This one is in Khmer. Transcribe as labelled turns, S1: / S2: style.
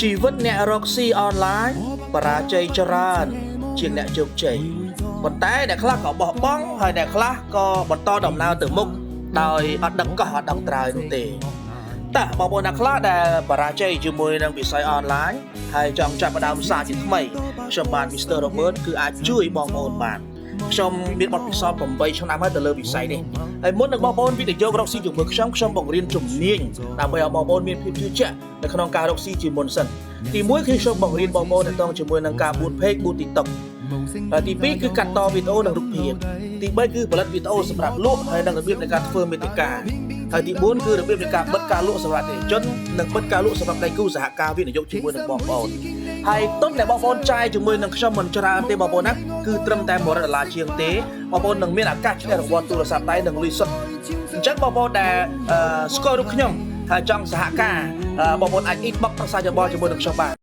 S1: ជីវិតអ្នករកស៊ីអនឡាញបរាជ័យច្រើនជាងអ្នកជោគជ័យប៉ុន្តែអ្នកខ្លះក៏បោះបង់ហើយអ្នកខ្លះក៏បន្តដំណើរទៅមុខដោយអត់ដឹងកោះអត់ដឹងត្រើយនោះទេតើបងប្អូនអ្នកខ្លះដែលបរាជ័យជាមួយនឹងវិស័យអនឡាញហើយចង់ចាប់ផ្ដើមសារជាថ្មីខ្ញុំបាទ Mr. Robert គឺអាចជួយបងប្អូនបានខ្ញុំមានបទពិសោធន៍8ឆ្នាំហើយទៅលើវិស័យនេះហើយមុននឹងបងប្អូនវិនិយោគរកស៊ីជាមួយខ្ញុំខ្ញុំបង្រៀនជំនាញដើម្បីឲ្យបងប្អូនមានភាពជឿជាក់នៅក្នុងការរកស៊ីជាមុនសិនទី1គឺខ្ញុំបង្រៀនបងប្អូនទាក់ទងជាមួយនឹងការបូត page បូត TikTok ហើយទី2គឺកាត់តវីដេអូនិងរូបភាពទី3គឺផលិតវីដេអូសម្រាប់លក់ហើយនិងរបៀបនៃការធ្វើមេតិកាហើយទី4គឺរបៀបនៃការបិទការលក់សម្រាប់អតិថិជននិងបិទការលក់សម្រាប់ដៃគូសហការវិនិយោគជាមួយនឹងបងប្អូនហើយទុនដែលបងប្អូនចាយជាមួយនឹងខ្ញុំមិនច្រើនទេបងប្អូនណាគឺត្រឹមតែ100ដុល្លារជាងទេបងប្អូននឹងមានឱកាសឈ្នះរង្វាន់ទូរស័ព្ទដៃនិងលុយសុទ្ធអញ្ចឹងបងប្អូនដែលអឺស្គាល់រូបខ្ញុំហើយចង់សហការអឺបងប្អូនអាច inbox ប្រឹក្សាយោបល់ជាមួយនឹងខ្ញុំបាន។